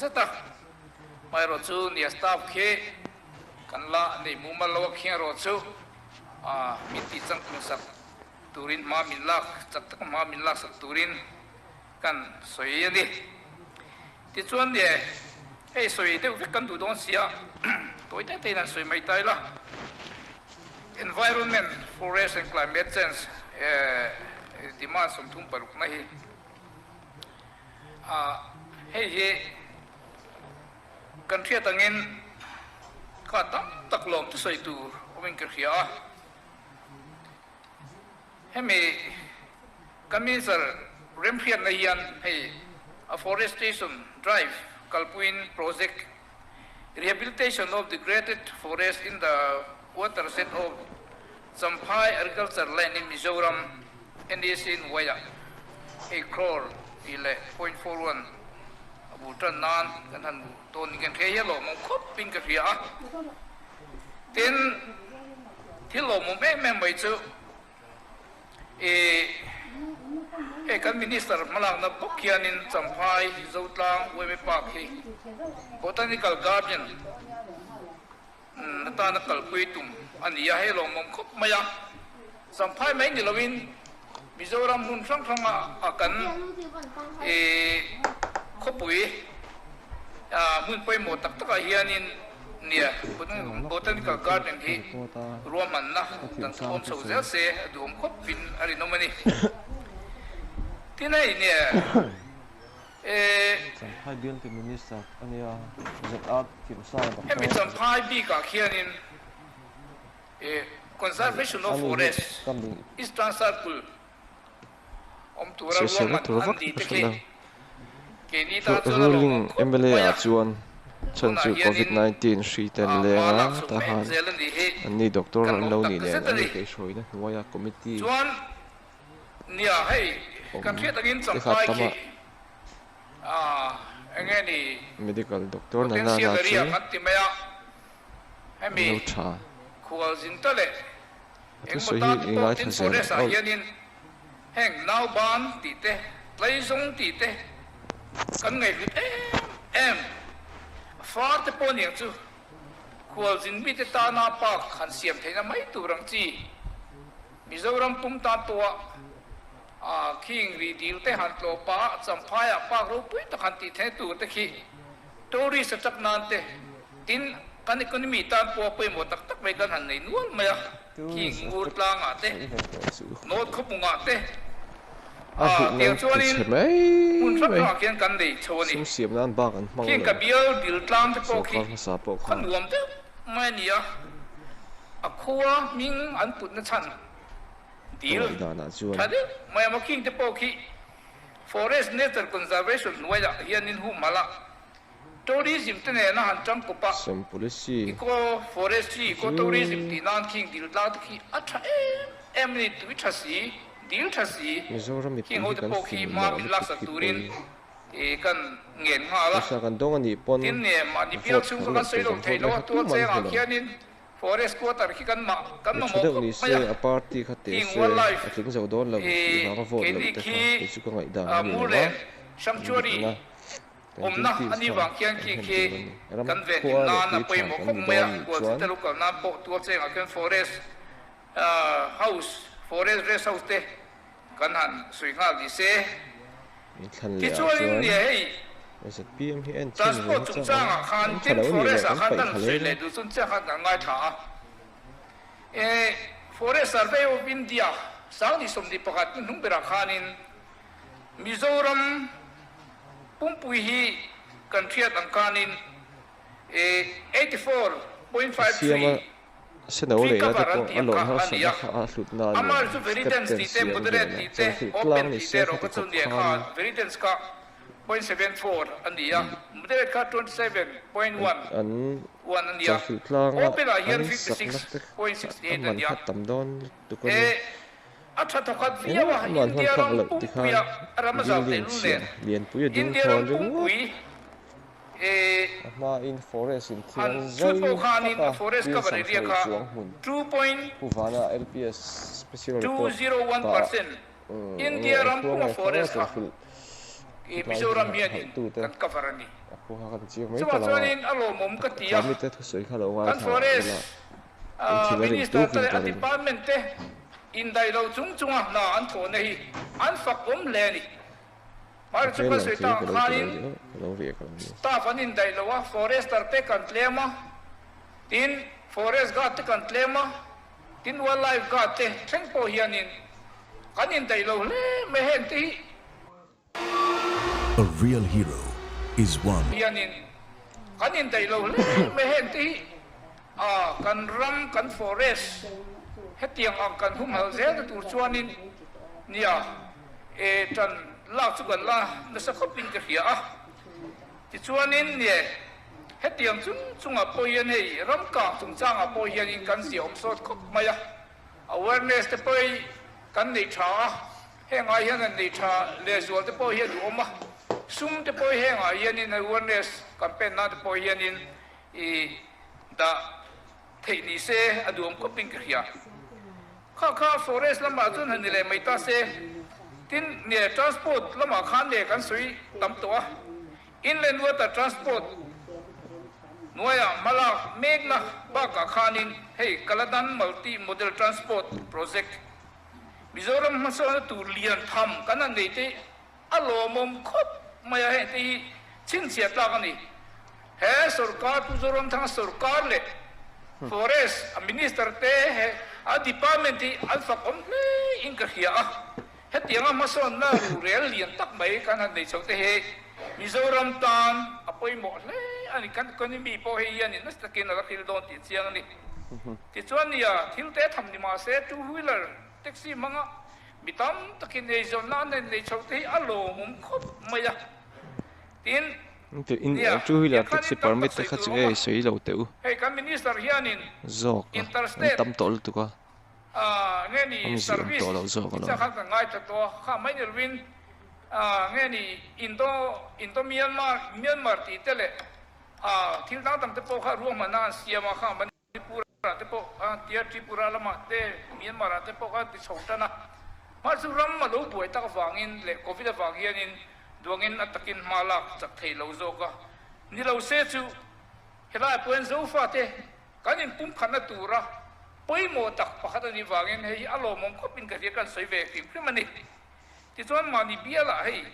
zet a. Amaherawhchu nia staff khi kan la nei mumal lo a khiang erawh chu min tih changtlung sak turin hma min lak chak taka hma min lak sak turin kan sawi a ni. Tichuan nia hei sawi deuh vek kan duh dawn sia tawi te tein an sawi mai ta ila. Environment, Forest and Climate Change demand 36 na hi hei hi kan hriat angin kha tam tak lawm chu sawi tur awmin ka hria a. Hemi kan minister remhriatna hian hei afforestation drive kalpuiin project Rehabilitation of degraded forest in the watershed of Champhai agriculture land in Mizoram, NEC hnuaiah hei crore tih leh 0.41 a bul tan nan kan han hmu tawn in kan hria hi a lawmawm khawp in ka hria a. Tin, thil lawmawm em em mai chu Ih, hei kan Minister hmalakna bawk hianin Champhai Zotlang Uaime Park hi Botanical Garden atana kalpui tum a ni a, hei lawmawm khawp mai a. Champhai mai ni loin Mizoram hmun hrang hranga a kan ih khawpui hmun pawimawh tak takah hianin Nia, Botanical Garden hi ruahmanna dan thawm chho zel se a duhawm khawp in a rinawm a ni. Tin hei nia, eh. Champhai Bialtu Minister a nia, ZR Thiamsanga Doctor. Hemi Champhai bikah khianin eh Conservation of Forest, Eastern Circle awm tura Sawisel ruahman tur an vak ni hi ka te hre khi lo. Keini tan chuan a Ruling lawmawm khawp mla mai ah a, chuan chhan tunah chu Covid hianin 19 hri te an leng hma a, lak chho ta mek han zel a nih hi an ni doctor kan an lawm lo tak nih nen zet a an ni. inkaihhruaina hnuaia committee Chuan nia hei awm kan hriat angin te kha Champhai tam khi a. eng nge ni Medical doctor na potential nana area chu kan ti mai a, an hemi lo tha. khualzin ta leh A engmaw thusawi tan hi te i pawh ngaithla tin zel forest ah ang. hianin Heng nauban tih te, tleizawng tih te kan ngaihhlut em em. Far te pawh aniang chu khualzin mite tana park han siam theihna mai tur ang chi. Mizoram pum tan pawha khing ri dil te han tlawh pah a, Champhaiah park ropui tak han tih theihna tur te khi tourist a chak nan te, tin kan economy tan pawha pawimawh tak tak mai kan han nei nual mai a. Khi ngur tlangah te, North khawpungah te, A hluh tiang nan chuanin ti chhe mai hmun hrang mai. hrangah khian kan nei chho a ni. Sum siam nan bak an hmang Khing lo. ka bial dil tlang te pawh khi Sorkar hmasa pawh khaw khan. nuam deuh mai a ni a, a khua hming an putna chhan Ka dil ngaihdanah chuan. tha deuh mai a maw khing te pawh khi Forest Nature Conservation hnuaiah hianin humhalh a Tourism te nena han tang kawp a, Sem policy Eco forestry, eco chu. tourism tih nan khing dil tlang te khi a tha em em a ni, tui tha si, dil tha si, Mizoram mipui khing ho hi te kan pawh khi fing hma mawh min lutuk laksak hi turin pawi. kan ngen nghal a. Pawisa kan dawng a nih pawn Tin ne mahni bial vote chhung kan kha kan loh sawi tur lo kan thei vote lo mai a, kha tual tuman chengah hmu lo. khianin forest quarter khi kan mah kan Mi tha mamawh deuh khawp ni mai se a, a party kha teh khing se wildlife a tling zo dawn lo tih vanga vote loh keini te kha khi kei chu ka ngaihdan a ni lo a, Murlen an Sanctuary dikna. Kan Awmna duties a nih kha vang khian kan khi hem khi tur a ni. Ram kan ve khua hlim leh nan a tui tha pawimawh kan khawp ni mai a, dawn nih Kualchite chuan. local nan pawh tual chengah khian forest house, forest rest house te kan han sawi nghal ni se. Min thlan leh ah Tichuanin chuan nia hei ZPM hi en chhin ve transport hi chang chungchangah ang. khan An tha tin lo nih leh forest ah kan khan paih kan thla sawi leh leh duh chun chiah khan kan ngaithla a. E Forest Survey of India 2021 ni hnung berah khanin Mizoram pumpui hi kan hriat ang khanin Siama 84.53 seno tree lehna te cover an pawh tih a ang lawn kha a harsatna ni a. kha a hlutna a ni Amah a, chu very step dense ten tih te, siam moderate vel a, tih te, chawlhhrilh open tlang ni tih se te erawh khati kha chu khawp nia kha khan very dense kha 0.74 a ni a, moderate kha 27.1 an one a ni a, chawlhhrilh tlanga open ah an hian insakna te 56.68 a a man ni a. kha tam dawn lutuk a ni. E A tha thawkhat viau a, Engmah an hman India phak ram loh ti pumpui khan a ram a zau building tehlul chhia nen, lianpui a ding India khawn ram ringawt. pumpui eh A hmain forest in thil han an chhut zai pawh khanin vak a a, forest bill cover area samsarih kha chuang hmun. two point Pu Vana LPS special two report zero one ta percent eng India nge ram khua puma nge kha forest kha chawlhhrilh I Tlai hi Mizoram hianin haihtute kan cover a ni. a pawh kha kan chiang mai ta Chuvang lo a, chuanin a lawmawm ka ti tlai a, mite thusawi kha lo kan ngaithla Forest ila in thil a rim Minister te tukin leh ka a ring. Department te indaih lo chung chunga hna an thawhna hi an fakawm hle a ni. A Mahse chu hmel kan lang sawi thei tak ka ang lo ti lo khanin zeuh ka lo riak ang nia. Staff an indaih lo a, Forester te kan tlem a, tin Forest Guard te kan tlem a, tin Wildlife Guard te thleng pawh hianin kan indaih lo hle mai heng te hi. A real hero is one. Hianin kan indaih lo hle mai heng te hi a kan ram kan forest hetiang ang kan humhalh zel na tur chuanin nia e tan lak chu kan la nasa khawpin ka hria a tichuanin nie hetiang chung chungah pawh hian hei ram kang chungchangah pawh hianin kan ziahawm sawt khawp mai a awareness te pawh hi kan nei tha a. Hengah hian an nei tha lehzual te pawh hi a duhawm a, sum te pawh hi hengah hianin awareness campaign nan te pawh hianin i dah theih ni se a duhawm khawpin ka hria. Kha kha forest lamah chuan han ni leh mai ta se, tin nge transport lamah khan nge kan sawi tam tawh a, inland water transport hnuaiah hmalak mekna bakah khanin hei Kaladan multi model transport project Mizoram hmasawnna tur lian tham kan han nei te a lawmawm khawp mai a, heng te hi chhinchhiah tlak a ni. He sorkar Pu Zoramthanga sorkar leh Forest a Minister te he a department hi an fak awm hle in ka hria a, hetianga hmasawnna rurel lian tak mai kan han nei chho te hi Mizoram tan a pawimawh hle a ni. Kan economy pawh hei hianin nasa takin a la hril dawn tih a chiang a ni. Tichuan nia, thil te tham ni mah se, two wheeler taxi hmanga mi tam takin eizawnna an nei chho te hi a lawmawm khawp mai a. Tin, nia, Two wheeler tiang khan taxi in tam tak permit te sawi kha tur chu a awm a. nge sawi lo teh u. Hei kan minister hianin Zawk a, an interstate tam tawh lutuk a. nge ni Awmzia awm service tawh loh zawk tih alawm. chiah khan kan ngaithla tawh a, kha mai ni lovin nge ni Indo Indo Myanmar Myanmar tih te leh thil dang dang te pawh kha ruahmanna an siam a, kha Manipur-ah te pawh a tia, Tripura lamah te, Myanmar-ah te pawh kha ti chho tan a. Mahse ram a lo buai tak avangin leh Covid avang hianin duangin a takin hma lak chak thei lo zawk a ni lo se chu helaiah pawh hian Zofate kan inpumkhatna tura pawimawh tak pakhat a nih vangin hei hi a lawmawm khawpin ka hria kan sawi ve hrim hrim a ni. Tichuan mahni bialah hei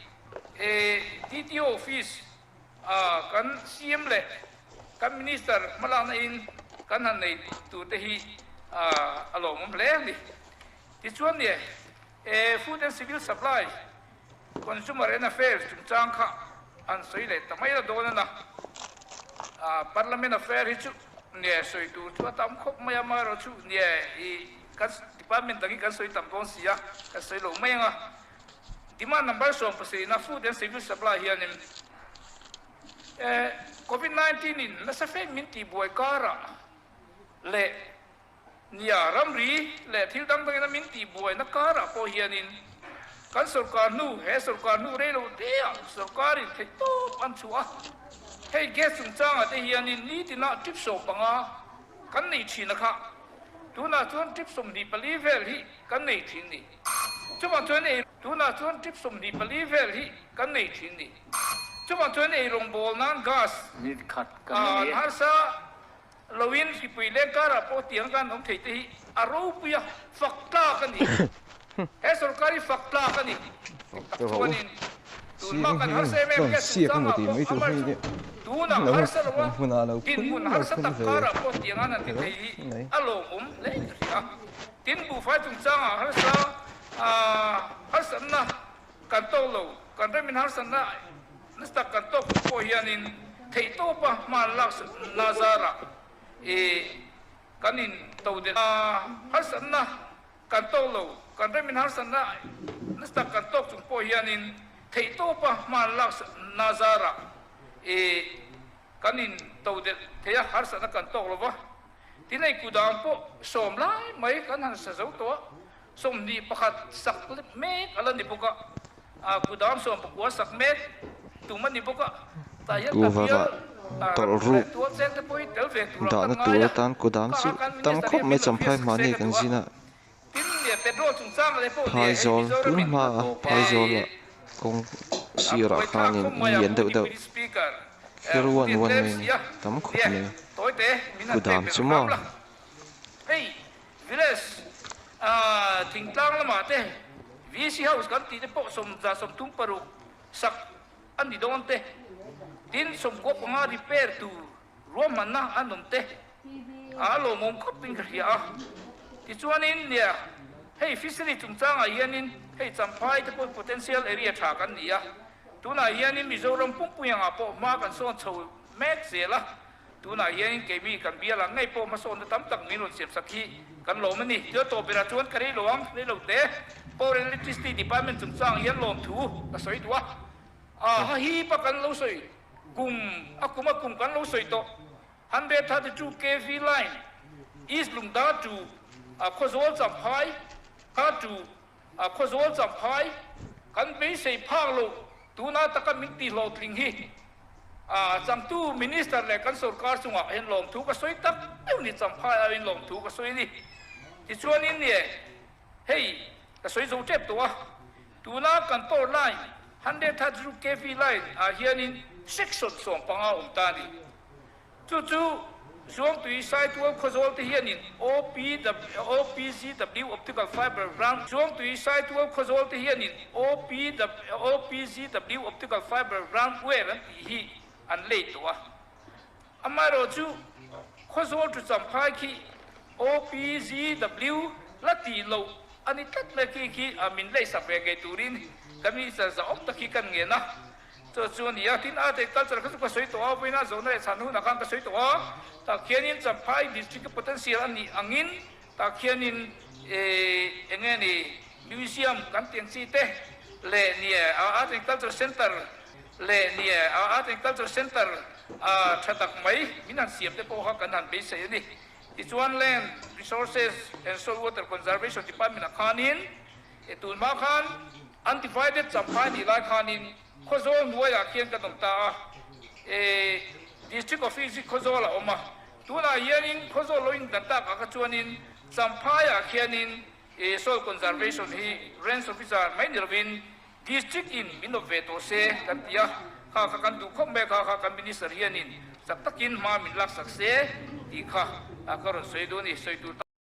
DTO office A kan CM leh kan Minister hmalakna in kan han nei tur te hi a lawmawm hle a ni. Tichuan nia e Food and Civil Supply, Consumer and Affairs chungchang kha an sawi leh ta mai la dawn a na. Parliament Affair hi chu nia sawi tur chu a tam khawp mai a, amaherawhchu nia i kan department dang hi kan sawi tam dawn si a, kan sawi lo mai ang a. Demand number 17 a Food and Civil Supply hianin Covid 19 in nasa fein min tihbuai karah leh nia ramri leh thil dang dangin a min tihbuaina karah pawh hianin kan sorkar hnu he sorkar hnu rei lo teah sorkarin theihtawp an chhuah a, hei gas chungchangah te hianin nitina trip 15 kan nei thin a kha tunah chuan trip 24 vel hi kan nei thin ni. Chuvang chuan ei tunah chuan trip 24 vel hi kan nei thin ni. Chuvang chuan ei rawngbawl nan gas an harsa loin hripui leng karah pawh tiang kan awm thei te hi a ropui a, fak tlak a ni. He sorkar hi fak tlak a ni. Dik tak chuanin tun hma kan harsa em em gas chungchangah pawh amar chu tunah harsa lo a, dinhmun harsa tak karah pawh tiang an han ti thei hi a lawmawm hle ka hria. Tin, buhfai chungchangah harsa harsatna kan tawk lo, kan remin harsatna nasa tak kan tawk chung pawh hianin theihtawpa hma an lak na zarah ih kan in to delh a, harsatna kan tawk lo, kan remin harsatna nasa tak kan tawk chung pawh hianin theihtawpa hma an lak na zarah ih kan in to delh thei a, harsatna kan tawk lo va. Tinei kudang pawh sawm lai mai kan han sa zo tawh a, 21 sak mek a la ni bawk a, a kudang 19 sak mek tum a ni bawk a, tah hian ka Kuhva bial rah tawlh leh ruk tual cheng te pawh hi tel ve turah dahna kan tur ngai a, atan kudang kha chu kan tam Minister khawp hian mai min lo champhai hriat sak se mahni ka kan duh a, zin a. tin leh petrol chungchang leh pawh ni e, hei Phaizawl Mizoramin tun hmaa Phaizawla kawng. Sirah khanin in lian deuh deuh kher uan uan mai a ni tam khawp mai a kudam chu maw. Tichuanin, nia, hei fishery chungchangah hianin hei Champhai te pawh potential area tha kan ni a, tunah hianin Mizoram pumpui angah pawh hma kan sawn chho mek zel a, tunah hianin keimi kan bialah ngei pawh hmasawnna tam tak min rawn siamsak hi kan lawm a ni. Tia tawp berah chuan ka rei lo ang, rei lo te Power and Electricity Department chungchang hian lawmthu ka sawi duh a, a ha hipa kan lo sawi kum a kum a kum kan lo sawi tawh. 132 kv line East Lungdar to Khawzawl Champhai kha to Khawzawl Champhai kan beisei phak loh tuna taka min tih hlawhtling hi changtu Minister leh kan sorkar chungah hian lawmthu ka sawi tak deuh ni Champhai aiin lawmthu ka sawi a ni. Tichuanin nie hei ka sawi zo tep tawh a, tuna kan power line 132 kv line ah hianin section 15 awm ta a ni. Chu chu Zuangtui Saitual Khawzawl te hianin OPZW Optical Fibre Ground Zuangtui Saitual Khawzawl te hianin OPZW Optical Fibre Ground Ware an tih hi an lei tawh a. Amaherawhchu Khawzawl chu Champhai khi OPZW la tih loh a ni tlat mai khi khi min leisak ve ngei turin kan minister zahawm tak hi kan ngen a. Chu chu a ni a, tin art and culture kha chu ka sawi tawh a, vawiina zawhna leh chhan hunah khan ka sawi tawh a, tah khianin Champhai district a potential a nih angin tah khianin eh eng nge ni museum kan tih ang chi te leh ni art and culture center leh ni art and culture center a tha tak mai min han siam te pawh kha kan han beisei a ni. Tichuan Land Resources and Soil Water Conservation Department ah khanin E tun hma khan Undivided Champhai nih lai khanin Khawzawl hnuaiah khian kan awm ta a, e District Office hi Khawzawl a awm a, tunah hianin Khawzawl lo indan tak ah kha chuanin Champhaiah khianin e Soil Conservation hi Range Officer mai ni lovin District in min awp ve tawh se kan ti a, kha kha kan duh khawp mai a, kha kha kan Minister hianin chak takin hma min laksak se tih kha ka rawn sawi duh a ni, sawi tur.